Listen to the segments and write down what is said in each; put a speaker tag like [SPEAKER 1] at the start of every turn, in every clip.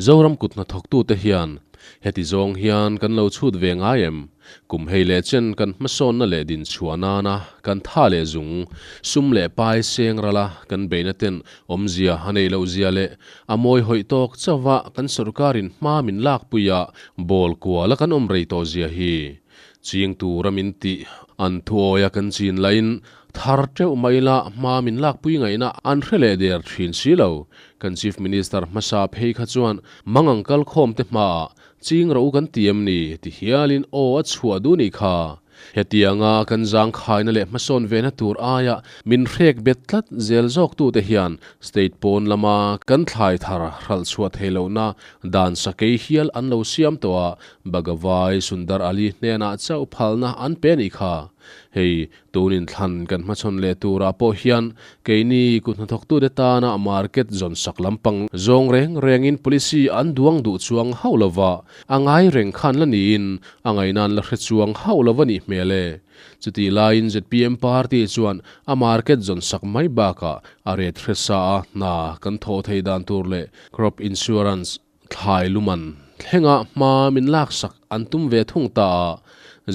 [SPEAKER 1] Zoram kut hnathawktute hian heti zawng hian kan lo chhut ve ngai em? Kum hei leh chen kan hmasawnna leh dinchhuah nana kan tha leh zung, sum leh pai seng rala kan beihna ten awmzia a neih loh zia leh a mawi hawih tawk chauha kan sorkarin hma min lakpui a bawl kual a kan awm rei tawh zia hi ching tura min tih an thuawia kan chin lahin thar teuh mai ila hma min lakpui ngaihna an hre leh der thin si lo. Kan Chief Minister hmasa phei kha chuan mangang kalkhawm te hmaah ching rawh u kan ti em ni ti hialin aw a chhuah duh nih kha. Hetianga kan zangkhaina leh hmasawn vena tur aia min hrek bet tlat zel zawktute hian state pawn lama kan thlai thar hralh chhuah thei lohna dan sakei hial an lo siam tawh a, Bagavai Sundar Ali hnenah chauh phalna an pe nih kha. Hei, tun inthlan kan hmachhawn leh turah pawh hian keini kut hnathawktute tana market zawn sak lampang zawng reng rengin policy an duang duh chuang hauh lova, a ngai reng khan la niin a ngaihna an la hre chuang hauh lo a nih hmel e. Chutih laiin zpm party chuan a market zawn sak mai bakah a ret hre sa a hna kan thawh thei dan tur leh crop insurance thlai luman thlenga hma min laksak an tum ve thung ta a,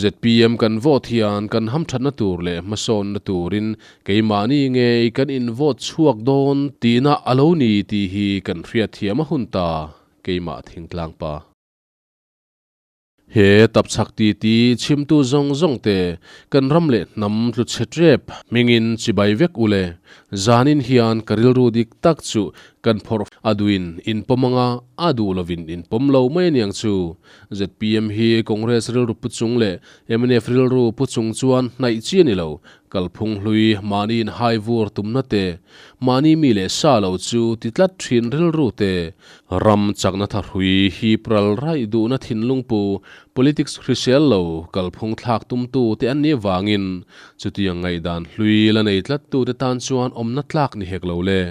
[SPEAKER 1] zpm kan vote hian kan hamthatna tur leh hmasawnna turin keimahni ngei kan in vote chhuak dawn tihna a lo ni tih hi kan hriatthiam a hun ta, keimah thingtlang pa. He tapchhak titi chhimtu zawng zawng te kan ram leh hnam tlu chhe tep hmingin chibai vek u le. Zanin hian ka rilru dik tak chu kan phawrh a duhin in pawm anga a duh lovin in pawm lo mai aniang chu. Zpm hi Congress rilru pu chung leh mnf rilru pu chung chuan hnaih chi a ni lo. Kalphung hlui mahni in hai vur tumna te, mahni mi leh sa lo chu ti tlat thin rilru te, ram chakna thahrui hip ral raih duhna thinlung pu politics hrisel lo kalphung thlak tumtu te an nih vangin chutiang ngaihdan hlui la nei tlattu te tan chuan awmna tlak ni hek lo le.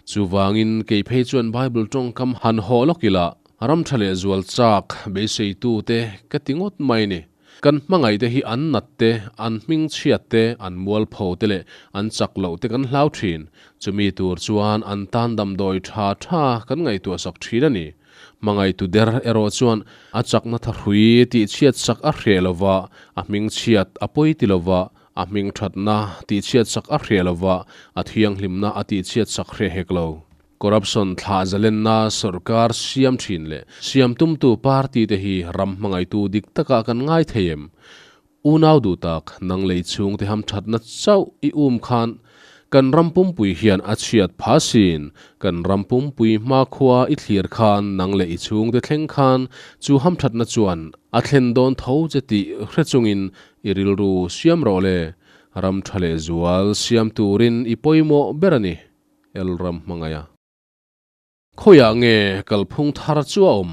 [SPEAKER 1] Chuvangin kei phei chuan Bible tawngkam han haw lawk ila ram tha leh zual chak beiseitu te ka ti ngawt mai ni. Kan hmangaihte hi an nat te, an hmingchhiat te, an mualpho te leh an chak loh te kan hlau thin. Chumi tur chuan an tan damdawi tha tha kan ngaihtuah sak thin a ni. Hmangaihtu der erawh chuan a chakna thahrui tihchhiat sak a hreh lo va, a hmingchhiat a pawi ti lo va, a hmingthatna tihchhiat sak a hreh lo va, a thianghlimna a tihchhiat sak hreh hek lo. Corruption thlah zalenna sorkar siam thin leh siam tumtu party te hi ram hmangaitu dik takah kan ngai thei em? Unau duh tak, nang lei chhung te hamthatna chauh i um khan kan ram pumpui hian a chhiat pha sin, kan ram pumpui hmakhua i thlir khan nang leh i chhung te thleng khan chu hamthatna chuan a thlen dawn tho che tih hre chungin i rilru siam rawh le, ram tha leh zual siam turin i pawimawh ber a ni. Elram hmangaih a. Khawiah nge kalphung thar chu a awm?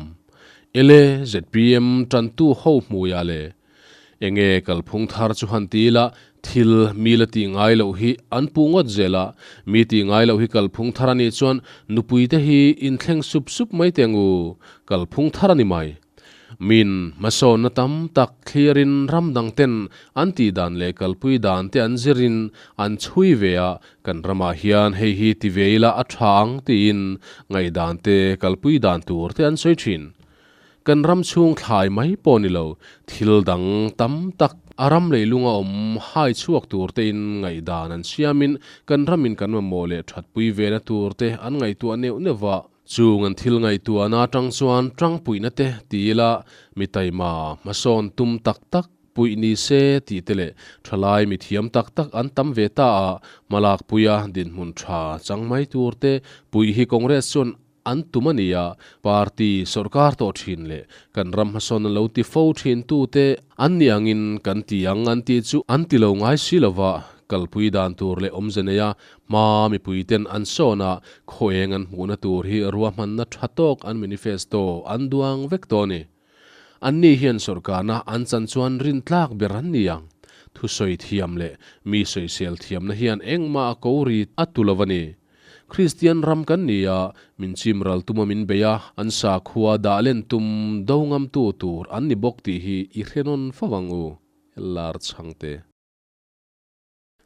[SPEAKER 1] Ele zpm tantu ho hmuiah le. Enge kalphung thar chu han ti ila thil mi la tih ngai loh hi an puh ngawt zel a, mi tih ngai loh hi kalphung thar a nih chuan nupui te hi inthleng sup sup mai teh ang u, kalphung thar a ni mai. Min hmasawnna tam tak thlirin ram dang ten an tih dan leh kalpui dan te an zirin an chhui ve a, kan ramah hian hei hi ti ve ila a tha ang tiin ngaihdan te kalpui dan tur te an sawi thin. Kan ram chhung thlai mai pawh ni lo, thil dang tam tak a ram leilunga awm hai chhuak tur tein ngaihdan an siamin kan ramin kan mamawh leh thatpui vena tur te an ngaihtuah neuh neuh va. Chung an thil ngaihtuahna atang chuan tangpuihna te ti ila mi taima hmasawn tum tak tak puih ni se tih te leh thalai mi thiam tak tak an tam ve ta a, hmalakpuia dinhmun tha chang mai tur te puih hi Congress chuan an tum a ni a, party sawrkar tawh thin leh kan ram hmasawn an lo ti fo thin tu te an ni angin kan ti ang an tih chu an ti lo ngai si lova, kalpui dan tur leh awmze neia Hma mipuiten an sawn a, khaweng an hmuhna tur hi ruahmanna tha tawk an manifesto an duang vek tawh a ni. Anni hian sawrkarna an chan chuan rintlak ber an ni ang. Thusawi thiam leh mi sawisel thiamna hian engmah a ko ri a tu lo a ni. Kristian ram kan ni a, min chim ral tuma min bei a, an sakhua dah len tum do ngamtu tur an ni bawk tih hi i hre nawn fo ang u, lar chhangte.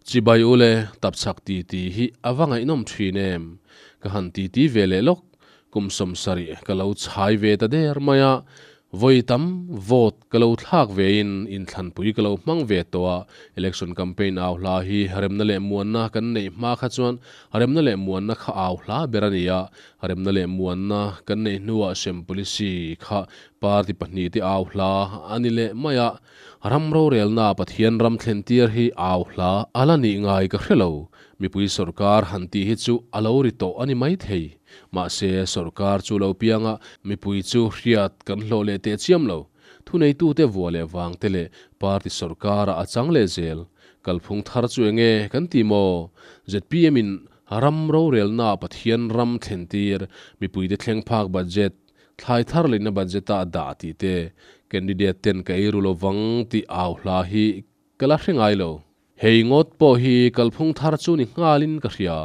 [SPEAKER 1] Chibai ule, tapchhak titi hi a va ngaihnawm thin em? Ka han titi ve leh lawk. kum 70 ka lo chhai ve ta der mai a, vawi tam vote ka lo thlak vein inthlanpui ka lo hmang ve tawh a. Election campaign au hla hi remna leh muanna kan neih hma kha chuan remna leh muanna kha au hla ber a ni a, remna leh muanna kan neih hnuah sem policy kha party pahnihte au hla a ni leh mai a. Ram rorelna Pathian ram thlen tir hi au hla a la nih ngai ka hre lo. Mipui sorkar han tih hi chu a lo ri tawh a ni mai thei. Mahse, sorkar chu lo pianga mipui chu hriat kan hlawh leh teh chiam lo. Thuneitute vua leh vang te leh party sorkarah a chang leh zel. Kalphung thar chu enge kan ti maw? Zpm in ram rorelna Pathian ram thlen tir, mipuite thleng phak budget, Thlai thar leina budget a dah tih te, candidate ten ka ei ru lovang tih au hla hi ka la hre ngai lo. Hei ngawt pawh hi kalphung thar chu ni nghalin ka hria.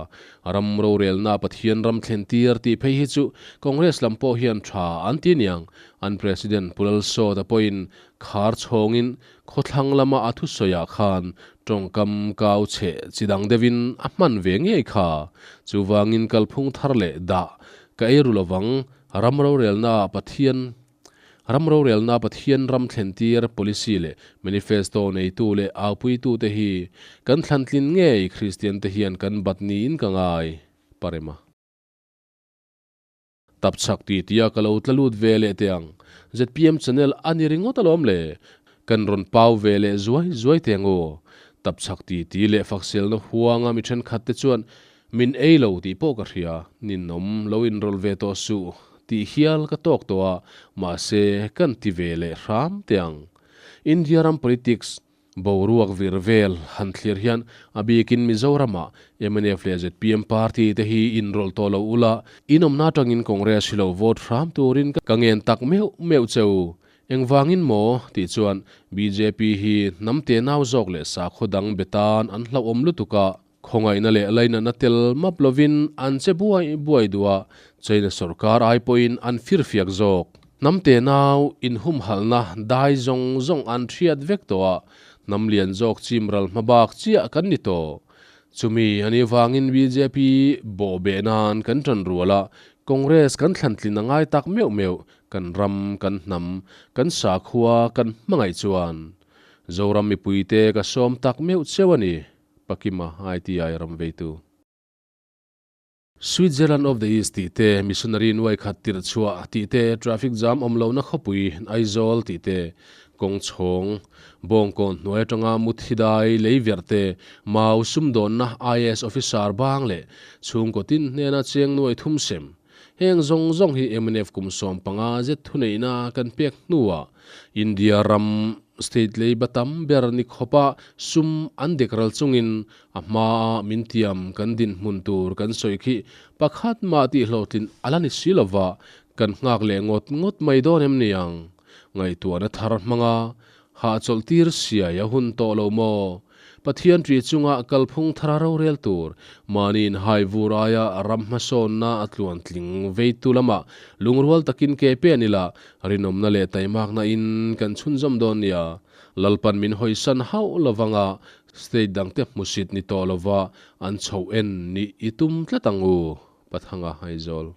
[SPEAKER 1] Ram rorelna Pathian ram thlen tir tih phei hi chu Congress lam pawh hian tha an ti niang. An President Pu Lalsawta pawhin khar chhawngin khawthlang lama a thusawiah khan tawngkam kau chhe chi dang deuhin a hman ve ngei kha. Chuvangin kalphung thar leh dah Ka ei ru lovang, ram rorelna Pathian Ram rorelna Pathian ram thlentir policy leh manifesto neitu leh aupuitute hi kan thlantlin ngei Kristian te hian kan bat niin ka ngai. Parema. Tapchhak ti tia ka lo tla lut ve leh teh ang. Zpm channel a ni ringawt alawm le. Kan rawn pau ve leh zuai zuai teh ang aw. Tapchhak ti ti leh fakselna huanga mi thenkhat te chuan Min ei lo tih pawh ka hria, ninawm lo inrawlh ve tawh suh tih hial ka tawk tawh a, mahse kan ti ve leh hram teh ang. India ram politics boruak vir vel han thlir hian a bikin Mizoramah mnf leh zpm party te hi inrawlh tawh lo ula, inawmna atangin Congress hi lo vote hram turin ka ngen tak meuh meuh che u. Engvangin maw? tih chuan bjp hi hnam tenau zawk leh sakhaw dang be tan an hlauhawm lutuk a, Khawngaihna leh lainatna tel map lovin an che buai buai duh a, China sorkar ai pawhin an firfiak zawk. Hnam tenau inhumhalhna dai zawng zawng an hriat vek tawh a, hnam lian zawk chim ral hma bak chiah kan ni tawh. Chumi a nih vangin bjp bawhbeh nan kan tan rual a, Congress kan thlantlin a ngai tak meuh meuh, kan ram, kan hnam, kan sakhua kan hmangaih chuan Zoram mipuite ka sawm tak meuh cheu a ni. Pakima ITI ram veitu. Switzerland of the East tih te, Missionary nuai khat tirh chhuah tih te, Traffic jam awm lohna khawpui Aizawl tih te, kawng chhawng, Bawngkawn hnuai atanga Muthidai lei verh te, Mau sumdawnna IAS officer bang leh chhungkaw tin hnena cheng nuai thum sem. Heng zawng zawng hi mnf kum 15 zet thuneihna kan pek hnuah India ram state leiba tam ber ni khawpa sum an dek ral chungin a hmaa min tiam kan dinhmun tur kan sawi khi pakhat mah tih hlawhtlin a la ni si lova kan nghak leh ngawt ngawt mai dawn em niang? Ngaihtuahna thar hmanga Hahchawlh tir siai a hun tawh lo maw? Pathian ṭih chunga kalphung thara rorel tur, mahniin hai vur aia ram hmasawnna a tluan tling veitu lamah lungrual takin ke pen ila, rinawmna leh taimakna in kan chhunzawm dawn nia. Lalpan min hawisan hauh lovanga state dangte hmusit ni tawh lova an chhoh en nih i tum tlat ang u, Pathanga Aizawl.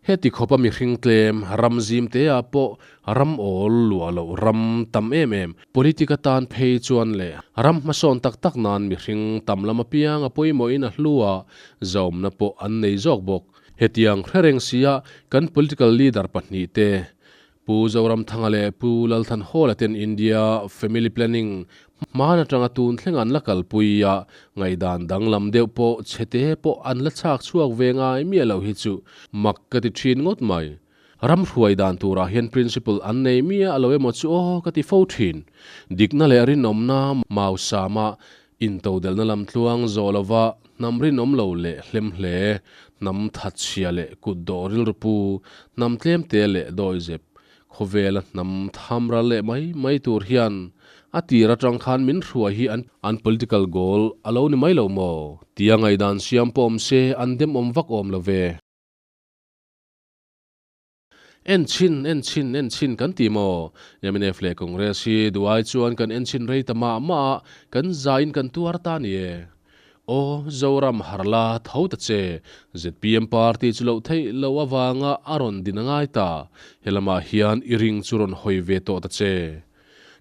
[SPEAKER 1] Heti khawpa mihring tlem, ram zim te ah pawh ram awl luah loh ram tam em em, politic atan phei chuan leh ram hmasawn tak tak nan mihring tam lam apiang a pawimawhin a hlu a, zaumna pawh an nei zawk bawk. Hetiang hre reng sia kan political leader pahnih te Pu Zoramthanga leh Pu Lalthanhawla ten India Family Planning hman atanga tun thleng an la kalpui a, ngaihdan danglam deuh pawh chhete pawh an la chhak chhuak ve ngai miah lo hi chu mak ka ti thin ngawt mai. Ram hruai dan turah hian principle an nei miah lo emaw chu aw ka ti fo thin. Dikna leh rinawmna mausama Intodelhna lam tluang zawh lova hnam rinawm lo leh hlem hle, hnam thatchhia leh kut dawh rilru pu, hnam tlemte leh dawizep, khawvela hnam thamral leh mai mai tur hian a tir atang khan min hruai hi an political goal a lo ni mai lo maw? Tia ngaihdan siam pawh awm se an demawm vak awm lo ve. En chhin, en chhin, en chhin kan ti maw? Mnf leh Congress hi duh ai chuan kan en chhin rei ta mah mah a, kan zaiin kan tuar ta ni e. Aw Zoram harla tho ta che, zpm party chu loh theih loh avanga a rawn din a ngai ta, helamah hian i ring chu rawn hawi ve tawh ta che.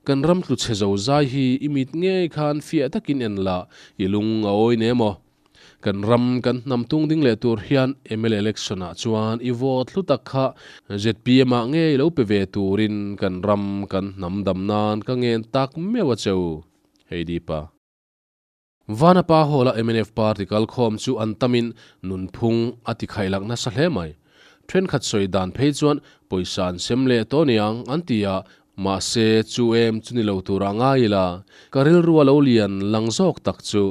[SPEAKER 1] Kan ram tlu chhe zo zai hi i mit ngei khan fiah takin en la, i lung a awi ne maw? Kan ram kan hnam tung ding leh tur hian mla election ah chuan i vote hlu tak kha zpm ah ngei lo pe ve turin kan ram kan hnam dam nan ka ngen tak meuh a cheu. Heidi pa. Vanapa Hall-a mnf party kalkhawm chu an tamin nunphung a ti khaih lak nasa hle mai. Thenkhat sawi dan phei chuan pawisa an sem leh tawh niang an ti a, mahse chu em chu ni lo turah ngai ila, ka rilru a lo lian lang zawk tak chu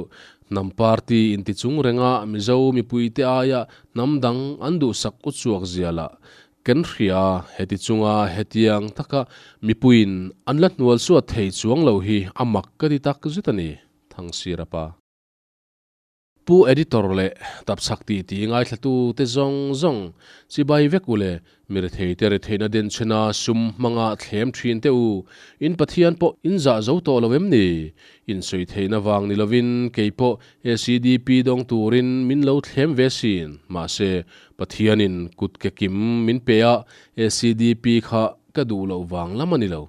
[SPEAKER 1] hnam party inti chung renga Mizo mipuite aia hnam dang an duhsak uchuak zia lah Kan hria, heti chunga hetiang taka mipuiin an la hnual suat thei chuang lo hi a mak ka ti tak zet a ni, Thangsira pa. Pu Editor leh Tapchhak tih tih ngaithlatu te zawng zawng chibai vek u le, mi rethei te retheihna denchhena sum hmanga thlem thin te u, in Pathian pawh in zah zo tawh lo em ni? In sawi theihna vang ni lovin kei pawh ACDP dawng turin min lo thlem ve sin, mahse Pathianin kut ke kim min pe a, ACDP kha ka duh loh vang lam a ni lo.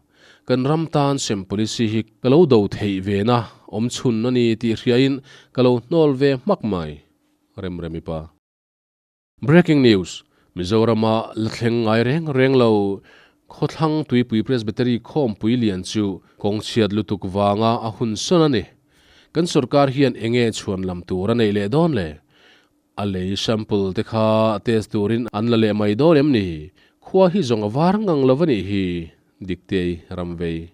[SPEAKER 1] Kan ram tan sem policy hi ka lo do theih ve na awm chhun a ni tih hriain ka lo hnawl ve hmak mai. Remremi pa. Breaking News, Mizorama la thleng ngai reng reng lo Khawthlang Tuipui Presbytery khawmpui lian chu kawng chhiat lutuk vanga a hun sawn a ni. Kan sorkar hian enge chhuan lam tur a neih leh dawn le? A lei sample te kha test turin an la leh mai dawn em ni? Khua hi zawng a var ngang lo a nih hi, Diktei Ramvei.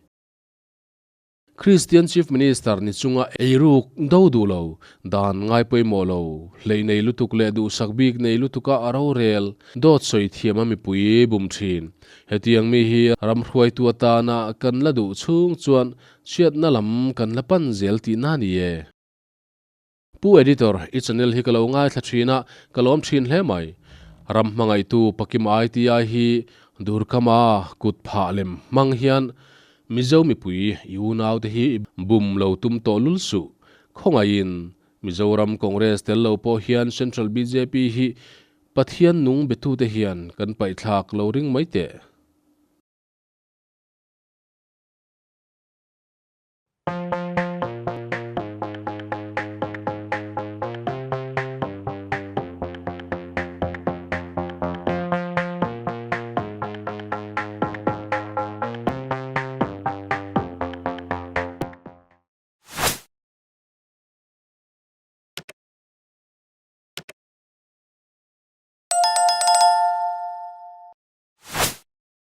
[SPEAKER 1] Kristian Chief Minister ni chunga eiruk do duh lo, dan ngai pawimawh lo, hleih nei lutuk leh duhsak bik nei lutuka a rorel, dawt sawi thiam a mipui bum thin. Hetiang mi hi ramhruaitu atana kan la duh chhung chuan chhiatna lam kan la pan zel tihna ni e. Pu Editor, i channel hi ka lo ngaithla thin a, ka lawm thin hle mai. Ram hmangaihtu Pakim ITI hi Durkama kut phah lem hmang hian Mizo mipui i unaute hi i bum lo tum tawh lul suh. Khawngaihin Mizoram Congress tel lo pawh hian Central bjp hi Pathian nung betute hian kan paihthlak lo ring mai teh.